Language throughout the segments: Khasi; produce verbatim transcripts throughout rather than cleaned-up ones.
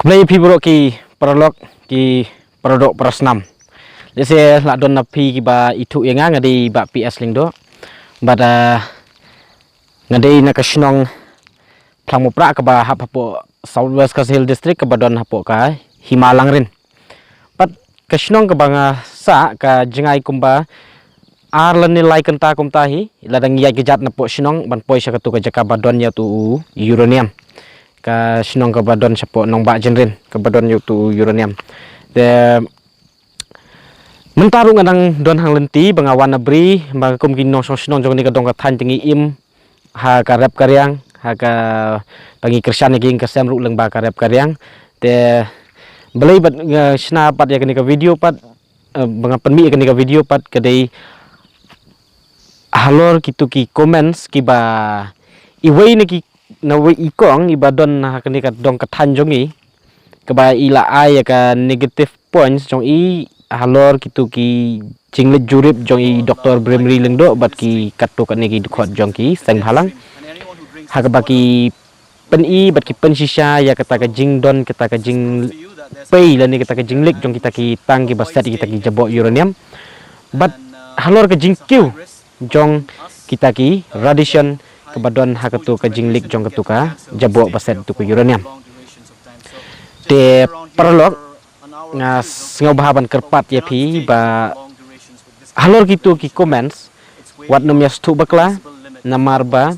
Khublei phi baroh ki paralok, ki paradoh parasnam. Lehse lah don na phi kiba ithuh ïa nga, nga dei Bah P S Lyngdoh. Bad, ah, nga dei na ka shnong Phlangmuprah kaba hap hapoh South West Khasi Hills District kaba don hapoh ka Hima Langrin. Pat ka shnong kaba nga sah ka jngai kumba ar lane lai kynta kumta hi, lada ngi ïaid kjat napoh shnong ban poi sha katu ka jaka ba don ïa utu u uranium. Ka shnong kaba don shapoh Nongbah Jynrin kaba don ïa utu u uranium. Te mynta ruh nga dang don hanglynti ba nga wan na bri, ba kum ki nongshong shnong jong kane ka dong ka thaiñ te ngi im ha ka rep ka riang, ha kaba ngi kyrshan ïa ka ïing ka sem ruh lyngba ka rep ka riang. Te balei bad nga shna pat ïa kane ka video pat, eh, ba nga pynmih ïa kane ka video pat ka dei halor kitu ki comments kiba iwei na ki, na wei i kong iba don ha kane ka dong ka thaiñ jong ngi, kaba i la ai ïa ka negative points jong i halor kitu ki jingleit jurip jong i Doktor Brimri Lyngdoh bad ki katto katne ki dkhot jong ki seng bhalang, ha kaba ki pyni bad ki pynshisha ïa kata ka jingdon, kata ka jingpei lane kata ka jingleit jong kita ki tank kiba set ïa kita ki jaboh uranium. Bad halor ka jingkiew jong kita ki radiation kaba don ha katu ka jingleit jong katu ka jaboh ba set ïa utu ka uranium. Te paralok, nga sngewbha ban kyrpad ïa phi ba halor kitu ki comments wat nym ïa sngewthuh bakla, namar ba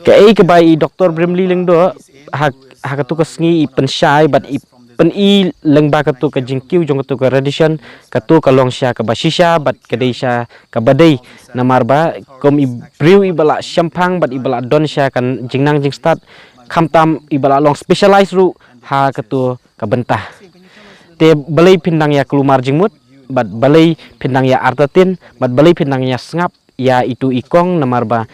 kaei kaba i Doktor Brimri Lyngdoh ha, ha katu ka sngi i pynshai bad i pyni lyngba katu ka jingkiew jong katu ka radiation, katu ka long sha kaba shisha bad ka dei sha kaba dei, namar ba kum i briew iba la shemphang bad iba la don sha ka jingnang jingstad, khamtam iba la long specialize ruh ha katu ka bynta. Te balei phin dang ïa kulmar jingmut, bad balei phin dang ïa artatien, bad balei phin dang ïa sngap ïa itu i kong, namar ba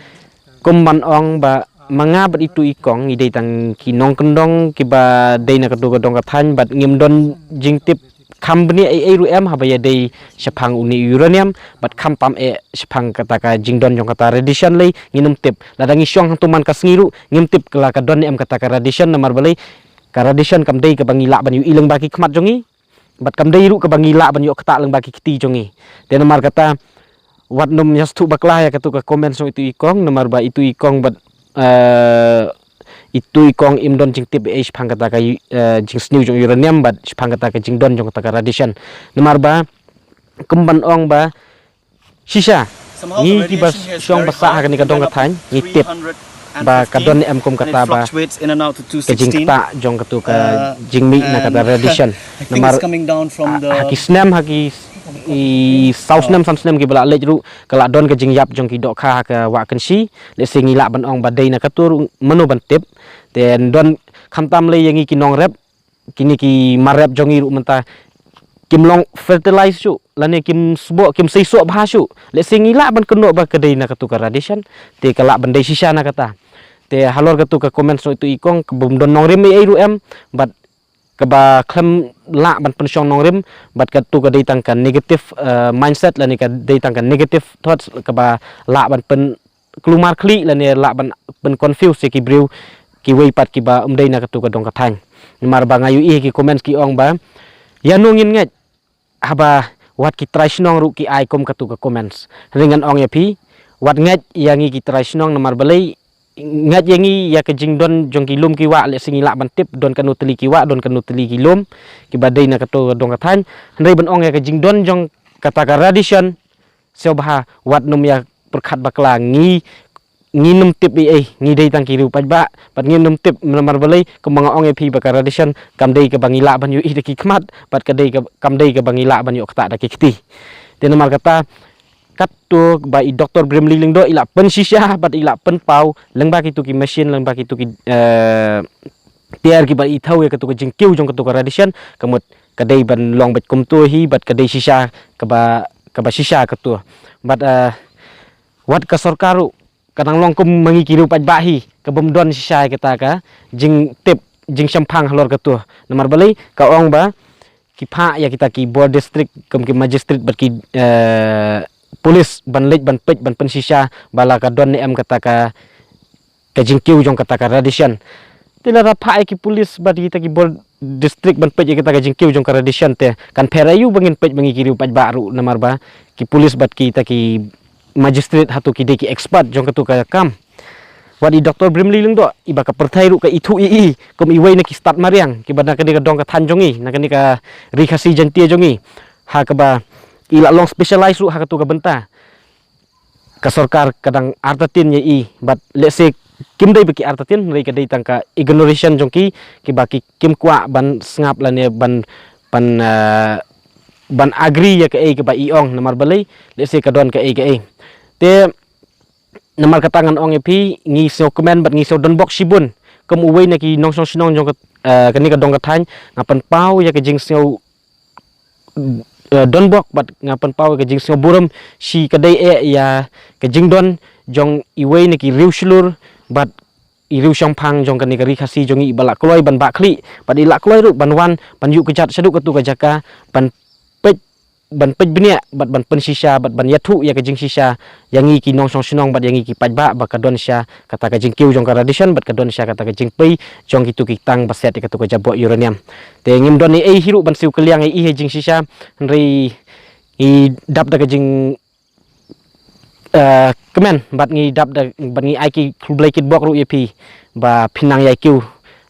kum ban ong ba ma nga bad itu i kong ngi dei tang ki nongkyndong kiba dei na katu ka dong ka thaiñ bad ngim don jingtip kham bniah ei ei ruh em haba ïadei shaphang une u uranium bad khamtam eh shaphang kata ka jingdon jong kata radiation lei ngin ym tip. Lada ngi shong hangtu man ka sngi ruh ngim tip ka la ka don em kata ka radiation, namar balei ka radiation kam dei kaba ngi lah ban ïohi lyngba ki khmat jong ngi, bad kam dei ruh kaba ngi lah ban ïoh ktah lyngba ki kti jong ngi. Te namar kata wat nym ïa sngewthuh bakla ïa katu ka comments jong itu i kong, namar ba itu i kong bad, eh, itu i kong im don jingtip ei shaphang kata ka, eh, jingsniew jong uranium bad shaphang kata ka jingdon jong kata ka radiation. Namar ba kum ban ong ba shisha ngi kiba shong ba sah ha kane ka dong ka thaiñ ngi tip ba ka don em kum kata ba ka jingktah jong katu ka jingmih na kata radiation. Namar ha ki snem, ha ki i saw snem, san snem kiba la leit ruh ka la don ka jingïap jong ki dohkha ha ka Wah Kynshi. Lehse ngi lah ban ong ba dei na katu ruh, mano ban tip. Te don khamtam lei ïa ngi ki nongrep, kine ki mar rep jong ngi ruh mynta kim long fertilize shuh lane kim sboh, kim seisoh bha shuh. Lehse ngi lah ban kynnoh ba ka dei na katu ka radiation, te ka lah ban dei shisha na kata. Te halor katu ka comments jong itu i kong, ka bym don nongrim ei ei ruh em, bad kaba khlem lah ban pynshong nongrim, bad katu ka dei tang ka negative, eh, mindset lane ka dei tang ka negative thoughts kaba lah ban pyn klumar khlieh lane lah ban pyn confuse ïa ki briew kiwei pat kiba ym dei na katu ka dong ka thaiñ. Namar ba nga ïohi ki comments ki ong ba ïano ngin ngeit haba wat ki trai shnong ruh ki ai kum katu ka comments. Hynrei ngan ong ïa phi, wat ngeit ïa ngi ki trai shnong, namar balei ngeit ïa ngi ïa ka jingdon jong ki lum ki wah, lehse ngi lah ban tip don kano tylli ki wah, don kano tylli ki lum kiba dei na katu ka dong ka thaiñ. Hynrei ban ong ïa ka jingdon jong kata ka radiation, sngewbha wat nym ïa pyrkhat bakla, ngi, ngin ym tip ei ei, ngi dei tang ki riew paidbah bad ngin ym tip. Namar balei, kumba nga ong ïa phi ba ka radiation kam dei kaba ngi lah ban ïohi da ki khmat bad ka dei ka, kam dei kaba ngi lah ban ïoh ktah da ki kti. Te namar kata, katto ba i Doktor Brimley Lyngdoh i la pynshisha bad i la pynpaw lyngba kitu ki machine, lyngba kitu ki, eh, tiar kiba i thaw ïa katu ka jingkiew jong katu ka radiation, ka mut ka dei ban long beit kumto hi bad ka dei shisha kaba, kaba shisha katu. Bad, eh, wat ka sorkar ruh ka dang long kum ma ngi ki riew paidbah hi, ka bym don shisha ïa kata ka jingtip jingshemphang halor katu. Namar balei, ka ong ba ki phah ïa kita ki bor district kum ki magistrate bad ki, eh, police ban leit ban peit ban pynshisha ba la ka don ne em kata ka, ka jingkiew jong kata ka radiation. Te lada phah ïa ki pulis bad kita ki bor district ban peit ïa kita ka jingkiew jong ka radiation te kan pher aïu ba ngin peit ba ngi ki riew paidbah ruh, namar ba ki pulis bad kita ki magistrate hato ki dei ki expert jong katu ka kam. Wat i Doktor Brimley Lyngdoh, iba ka pyrthei ruh ka ithuh ïa i kum iwei na ki stad mariang kiba na kane ka dong ka thaiñ jong i, na kane ka Ri Khasi Jaintia jong i, ha kaba i la long specialize ruh ha katu ka bynta. Ka sorkar ka dang artatien ïa i, bad lehse kim dei ba ki artatien, hynrei ka dei tang ka ignoration jong ki, kiba ki kim kwah ban sngap lane ban, ban, eh, ban agree ïa kaei kaba i ong, namar balei, lehse ka don kaei kaei. Te namar kata ngan ong ïa phi, ngi sngew kmen bad ngi sngew donbok shibun kum uwei na ki nongshong shnong jong ka, eh, kane ka dong ka thaiñ. Nga pynpaw ïa ka jingsngew, eh, donbok bad nga pynpaw ïa ka jingsngew burom shi ka dei eh ïa ka jingdon jong iwei na ki riew shlur bad i riew shemphang jong kane ka Ri Khasi jong i, iba la kloi ban bah khlieh bad i la kloi ruh ban wan ban ïuh kjat shaduh katu ka jaka ban peit, ban peit bniah bad ban pynshisha bad ban ïathuh ïa ka jingshisha ïa ngi ki nongshong shnong bad ïa ngi ki paidbah ba ka don sha kata ka jingkiew jong ka radiation bad ka don sha kata ka jingpei jong kitu ki tang ba set ïa katu ka jaboh uranium. Te ngim don ei ei hi ruh ban siew kylliang ïa i ha jingshisha, hynrei ngi dap da ka jing, eh, kmen bad ngi dap da, bad ngi ai ki khublei kitbok ruh ïa phi ba phin nang ïai kiew,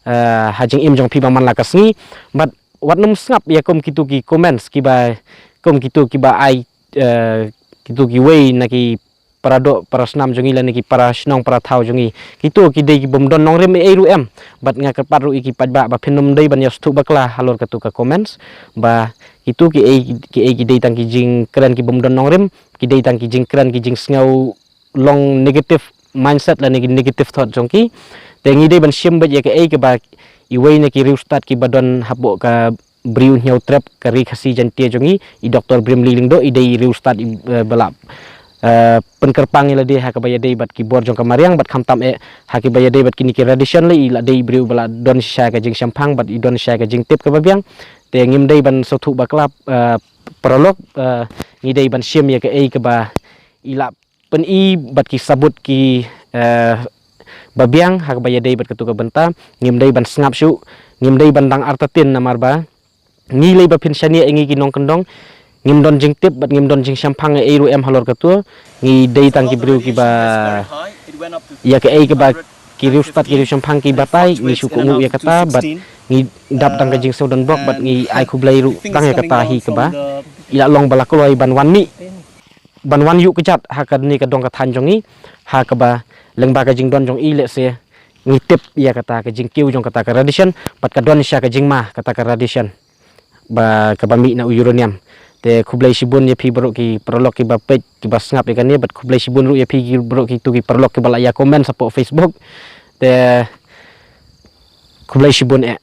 eh, ha jingim jong phi ba man la ka sngi. Bad wat nym sngap ïa kum kitu ki comments kiba, kum kitu kiba ai, eh, kitu kiwei na ki para doh para snam jong i lane ki para shnong para thaw jong i. Kitu ki dei ki bym don nongrim ei ei ruh em. Bad nga kyrpad ruh ïa ki paidbah ba phin nym dei ban ïa sngewthuh bakla halor katu ka comments, ba kitu kiei kiei ki dei tang ki jingkren ki bym don nongrim, ki dei tang ki jingkren ki jingsngew long negative mindset lane ki negative thought jong ki. Te ngi dei ban shim beit ïa kaei kaba iwei na ki riewstad kiba don hapoh ka Bri U Hynñiewtrep ka Ri Khasi Jaintia jong i, i Doktor Brimley Lyngdoh, i dei i riewstad i, eh, ba la, eh, pynkyrpang ïa lade ha kaba ïadei bad ki bor jong ka mariang bad khamtam eh ha kaba ïadei bad kine ki radiation lei, i la dei i briew ba la don shisha ka jingshemphang bad i don shisha ka jingtip kaba biang. Te ngim dei ban sngewthuh bakla, eh, paralok, eh, ngi dei ban shim ïa kaei kaba i la pyni bad ki sabut ki, eh, ba biang ha kaba ïadei bad katu ka bynta. Ngim dei ban sngap shuh, ngim dei ban dang artatien, namar ba ngi lei ba phin shaniah ïa ngi ki nongkyndong. Ngim don jingtip bad ngim don jingshemphang ei ei ruh em halor katu. Ngi dei tang ki briew kiba ïa kaei kaba ki riewstad ki riewshemphang ki batai, ngi shu kohnguh ïa kata bad ngi dap tang ka jingsngew donbok bad ngi ai khublei ruh tang ïa kata hi kaba i la long ba la kloi ban wan mih, ban wan ïuh kjat ha kane ka dong ka thaiñ jong i, ha kaba lyngba ka jingdon jong i lehse ngi tip ïa kata ka jingkiew jong kata ka radiation bad ka don sha ka jingma kata ka radiation ba kaba mih na u uranium. Te khublei shibun ïa phi baroh ki paralok kiba peit kiba sngap ïa kane, bad khublei shibun ruh ïa phi ki baroh kitu ki paralok kiba la ïa comment hapoh Facebook. Te khublei shibun eh.